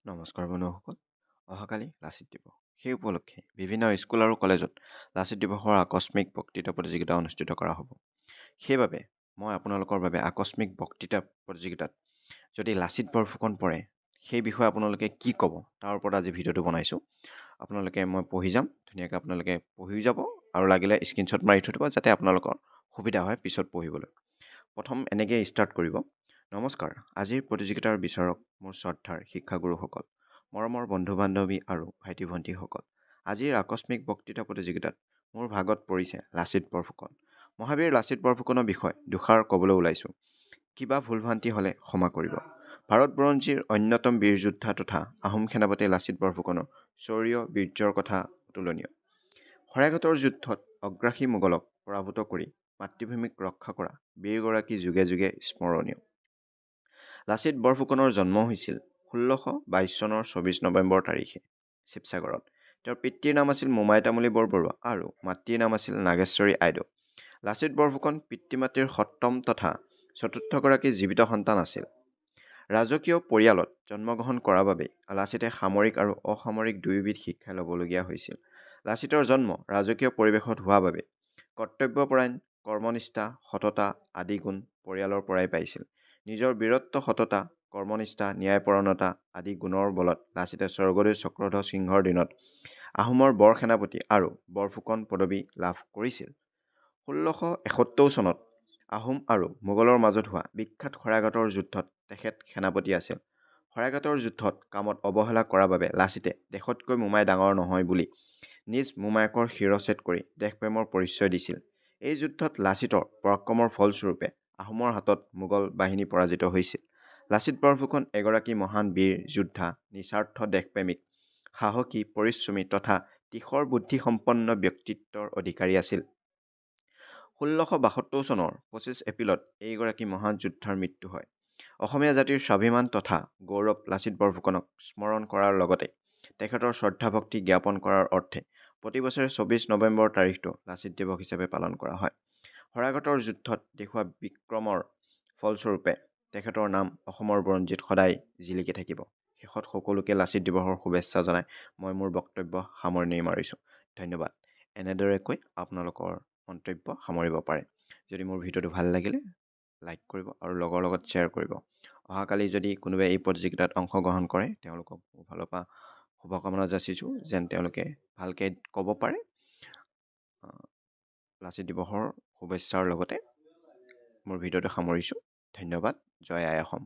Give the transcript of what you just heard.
নমস্কাৰ বন্ধুসকল, অহাকালি লাচিত দিৱস। সেই উপলক্ষে বিভিন্ন স্কুল আৰু কলেজত লাচিত দিৱসৰ আকস্মিক বক্তৃতা প্ৰতিযোগিতা অনুষ্ঠিত কৰা হ'ব। সেইবাবে মই আপোনালোকৰ বাবে আকস্মিক বক্তৃতা প্ৰতিযোগিতাত যদি লাচিত বৰফুকন পৰে সেই বিষয়ে আপোনালোকে কি ক'ব তাৰ ওপৰত আজি ভিডিঅ'টো বনাইছোঁ। আপোনালোকে মই পঢ়ি যাম, ধুনীয়াকৈ আপোনালোকে পঢ়িও যাব আৰু লাগিলে স্ক্ৰীনশ্বট মাৰি থৈ দিব যাতে আপোনালোকৰ সুবিধা হয় পিছত পঢ়িবলৈ। প্ৰথম এনেকৈ ষ্টাৰ্ট কৰিব। নমস্কাৰ, আজিৰ প্ৰতিযোগিতাৰ বিচাৰক মোৰ শ্ৰদ্ধাৰ শিক্ষাগুৰুসকল, মৰমৰ বন্ধু-বান্ধৱী আৰু ভাইটি-ভণ্টীসকল। আজিৰ আকস্মিক বক্তৃতা প্ৰতিযোগিতাত মোৰ ভাগত পৰিছে লাচিত বৰফুকন। মহাবীৰ লাচিত বৰফুকনৰ বিষয়ে দুষাৰ ক'বলৈ ওলাইছোঁ। কিবা ভুল-ভ্ৰান্তি হ'লে ক্ষমা কৰিব। ভাৰত বুৰঞ্জীৰ অন্যতম বীৰ যোদ্ধা তথা আহোম সেনাপতি লাচিত বৰফুকনৰ শৌৰ্য বীৰ্যৰ কথা অতুলনীয়। শৰাইঘাটৰ যুদ্ধত অগ্ৰাসী মোগলক পৰাভূত কৰি মাতৃভূমিক ৰক্ষা কৰা বীৰগৰাকী যুগে যুগে স্মৰণীয়। লাচিত বৰফুকনৰ জন্ম হৈছিল 1622 চনৰ 24 নৱেম্বৰ তাৰিখে শিৱসাগৰত। তেওঁৰ পিতৃৰ নাম আছিল মোমাই তামুলী বৰবৰুৱা আৰু মাতৃৰ নাম আছিল নাগেশ্বৰী আইদেউ। লাচিত বৰফুকন পিতৃ-মাতৃৰ সপ্তম তথা চতুৰ্থগৰাকী জীৱিত সন্তান আছিল। ৰাজকীয় পৰিয়ালত জন্মগ্ৰহণ কৰাৰ বাবেই লাচিতে সামৰিক আৰু অসামৰিক দুয়োবিধ শিক্ষা ল'বলগীয়া হৈছিল। লাচিতৰ জন্ম ৰাজকীয় পৰিৱেশত হোৱা বাবে কৰ্তব্যপৰায়ণ, কৰ্মনিষ্ঠা, সততা আদি গুণ পৰিয়ালৰ পৰাই পাইছিল। নিজৰ বীৰত্ব, সততা, কৰ্মনিষ্ঠা, ন্যায়পৰায়ণতা আদি গুণৰ বলত লাচিতে স্বৰ্গদেউ চক্ৰধ্বজ সিংহৰ দিনত আহোমৰ বৰসেনাপতি আৰু বৰফুকন পদবী লাভ কৰিছিল। 1671 চনত আহোম আৰু মোগলৰ মাজত হোৱা বিখ্যাত শৰাইঘাটৰ যুদ্ধত তেখেত সেনাপতি আছিল। শৰাইঘাটৰ যুদ্ধত কামত অৱহেলা কৰাৰ বাবে লাচিতে দেশতকৈ মোমাই ডাঙৰ নহয় বুলি নিজ মোমায়েকৰ শিৰচ্ছেদ কৰি দেশপ্ৰেমৰ পৰিচয় দিছিল। এই যুদ্ধত লাচিতৰ পৰাক্ৰমৰ ফলস্বৰূপে আহোমৰ হাতত মোগল বাহিনী পৰাজিত হৈছিল। লাচিত বৰফুকন এগৰাকী মহান বীৰ যোদ্ধা, নিস্বাৰ্থ দেশপ্ৰেমিক, সাহসী, পৰিশ্ৰমী তথা তীখৰ বুদ্ধিসম্পন্ন ব্যক্তিত্বৰ অধিকাৰী আছিল। 1672 চনৰ 25 এপ্ৰিলত এইগৰাকী মহান যোদ্ধাৰ মৃত্যু হয়। অসমীয়া জাতিৰ স্বাভিমান তথা গৌৰৱ লাচিত বৰফুকনক স্মৰণ কৰাৰ লগতে তেখেতৰ শ্ৰদ্ধাভক্তি জ্ঞাপন কৰাৰ অৰ্থে প্ৰতি বছৰে 24 নৱেম্বৰ তাৰিখটো লাচিত দিৱস হিচাপে পালন কৰা হয়। শৰাইঘাটৰ যুদ্ধত দেখুওৱা বিক্ৰমৰ ফলস্বৰূপে তেখেতৰ নাম অসমৰ বুৰঞ্জীত সদায় জিলিকি থাকিব। শেষত সকলোকে লাচিত দিৱসৰ শুভেচ্ছা জনাই মই মোৰ বক্তব্য সামৰণি মাৰিছোঁ। ধন্যবাদ। এনেদৰে কৈ আপোনালোকৰ মন্তব্য সামৰিব পাৰে। যদি মোৰ ভিডিঅ'টো ভাল লাগিলে লাইক কৰিব আৰু লগৰ লগত শ্বেয়াৰ কৰিব। অহাকালি যদি কোনোবাই এই প্ৰতিযোগিতাত অংশগ্ৰহণ কৰে তেওঁলোকক মোৰ ফালৰ পৰা শুভকামনা যাচিছোঁ, যেন তেওঁলোকে ভালকৈ ক'ব পাৰে। লাচিত দিৱসৰ শুভেচ্ছাৰ লগতে মোৰ ভিডিঅ'টো সামৰিছোঁ। ধন্যবাদ। জয় আই অসম।